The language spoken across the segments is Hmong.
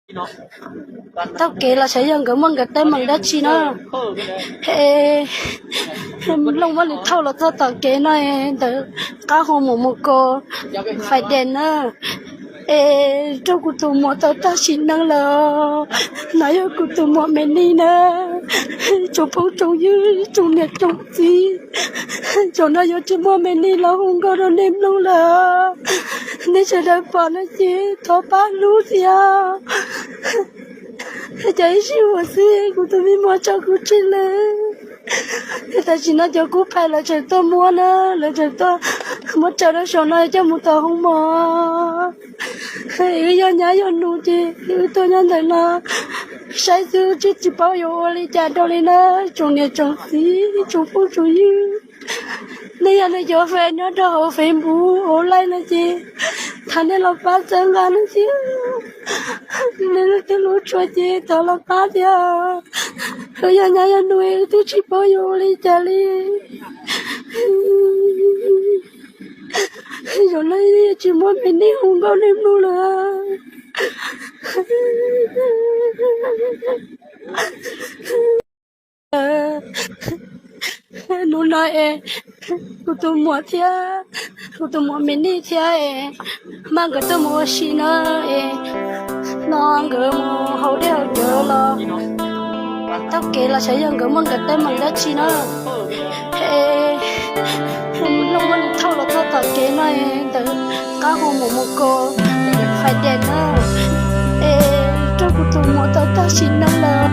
Taug kev los xyov yog nkawd muaj nkawd teeb meem dab tsi no. Es Looj Muab Lis thauj los txog tom kev no, ntawm qab hu mus mus ko fais des na. Es raug kuv tus muam tau tag sim neej lawm. No yog kuv tus muam Me Nij na. Tsoom phooj tsoom ywg, tsoom niam tsoom txiv, zaum no yuav tsis muaj Me Nij los hu nkauj rau nej mloog lawm. Nej sawv daws pom no ces thov pab hlub thiab. Cov ib sij huam xwb kuv tus me muam tso kuv tseg lawm. Tam sim no cov kub phais lawv tseem tuaj muab na, lawv tseem tuaj muab tsaws rau saum no coj mus tom hoob mos. Wb yog nyab yog nus ces wb tuaj nyob ntawm no saib xwb, twb tsis paub yuav ua li cas rau li na. Tsoom niam tsoom txiv, tsoom phooj tsoom ywg, nej yog nej cov fans nyob rau hauv Facebook hauv Line no ces thov nej los pab txhawb nqa no thiab. Nej leej twg hlub tshua ces thov los pab thiab. Wb yog nyab yog nus wb twb tsis paub yuav ua li cas li. Zaum no tsis muaj Me Nij hu nkauj nej mloog lawm. Hnub no es kuv tus muam thiab, kuv tus muam Me Nij thiab es mas nkawd tuaj mus ua si no es, no nkawd mus haus dej haus cawv los taug kev los xyov yog nkawd muaj nkawd teeb meem dab tsi no. Es Looj Muab Lis thauj los txog tom kev no, ntawm qab hu mus mus ko fais des na. Es raug kuv tus muam tau tag sim neej lawm.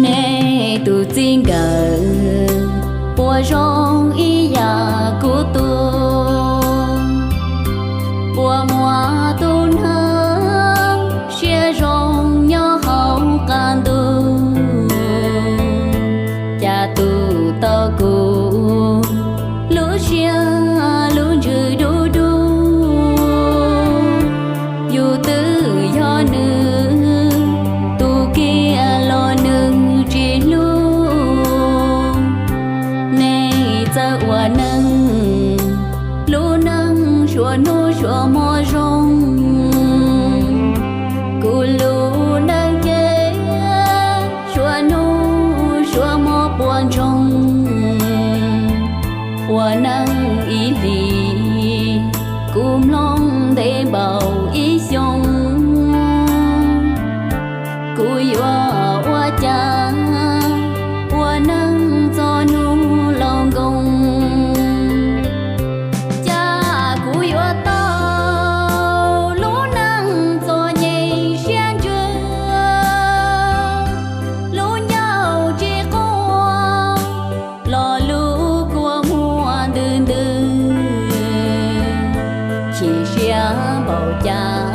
Nej tus txij nkawm puas zoo ib yam kuv tus? Puas muaj tus neeg siab zoo nyob hauv qab ntuj? Cas tus tau kuv lub siab lub ntsws dub dub? Yus twb yog nws tus kiag los nws tsis hlub. Nej txawj ua neeg, lub neej suav hnub suav hmo zoo. Kuv lub neej ces suav hnub suav hmo puas ntsoog. Ua neej ib hlis kuv mloog ntev npaum ib xyoos. Kuv yuav ua cas ua neej txog hnub laus nkoos? Cas kuv yuav tau lub neej txom nyem siab ntsws, lub ncauj tsis quaj, lo lus kua muag ntws ntws, chim siab npaum cas